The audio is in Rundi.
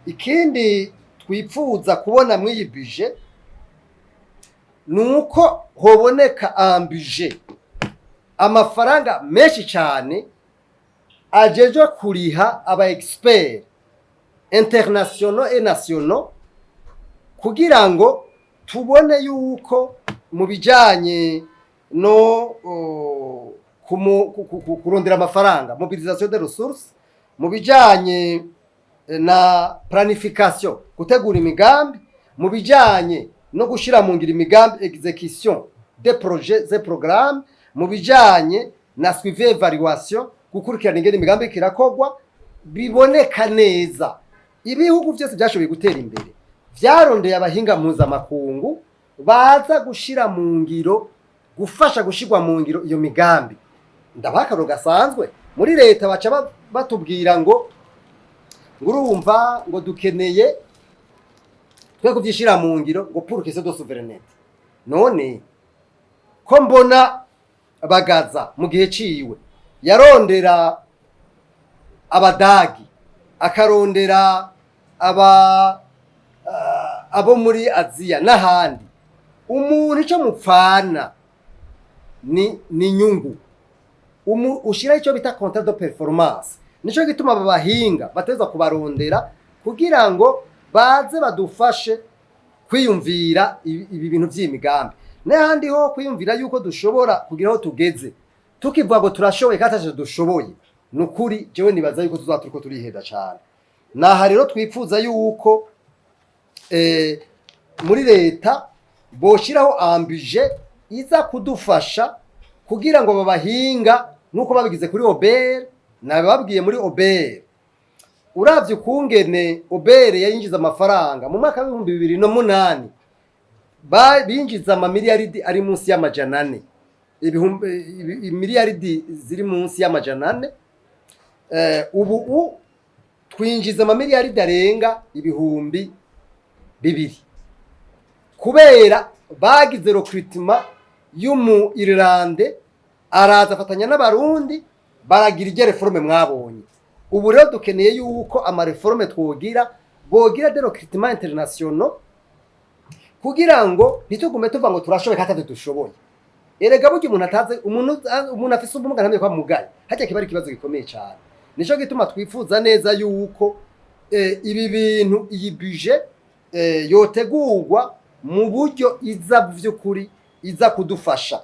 Ikindi twipfuza kubona mw'iyi budget ni uko hoboneka un budget, amafaranga menshi cyane ajejwe kuriha aba experts internationaux et nationaux, kugira ngo tubone yuko mu bijanye no kurondera amafaranga, mobilisation des ressources, mu bijanye na planification, gutegura imigambi, mu bijanye no gushira mu ngiro imigambi, exécution des projets et programmes, mu bijanye na suivi évaluation, gukurikirana ingene imigambi iriko irakorwa, biboneka neza. Ibihugu byose byashoboye gutera imbere vyarondeye abahinga mpuzamakungu baza gushira mu ngiro, gufasha gushirwa mu ngiro iyo migambi. Ndabaha akarorero gasanzwe: muri leta baca batubwira ngo urumva ngo dukeneye twe kuvyishira mu ngiro ngo pour question de souveraineté. None ko mbona Bagaza mu gihe ciwe yarondera Abadagi, akarondera abo muri Aziya n'ahandi, umuntu ico mupfana ni inyungu. Ushiraho icyo bita contrat de performance. Nico gituma aba bahinga bateza kubarondera kugira ngo baze badufashe kwiyumvira ibi bintu vy'imigambi, n'ahandi ho kwiyumvira yuko dushobora kugira aho tugeze tukivuga ngo turashoboye kandi ataco dushoboye. Ni ukuri, jewe nibaza yuko tuzaba turiko turihenda cane. Naha rero twipfuza yuko muri leta boshiraho un budget iza kudufasha kugira ngo babahinga, nk'uko babigize kuri OBR. Nababwiye, muri OBR, uravye ukungene OBR yayinjiza amafaranga mu mwaka w'2008, binjiza amamiliyaridi ari munsi y'400, ibihumbi imiliyaridi ziri munsi y'400. Ubu twinjiza amamiliyaridi arenga 2000, kubera bagize recrutement y'umu Irlande, araza afatanya n'Abarundi, baragira iryo réforme mwabonye. Ubu rero dukeneye yuko ama réformes twogira, bogira des recrutements internationaux, kugira ngo ntitugume tuva ngo turashoboye kandi atavyo dushoboye. Erega burya umuntu atazi, umuntu afise ubumuga ntamenye ko amugaye, harya kiba ari ikibazo gikomeye cyane. Nico gituma twifuza neza yuko ibi bintu, iyi budget yotegurwa mu buryo iza vy'ukuri iza kudufasha.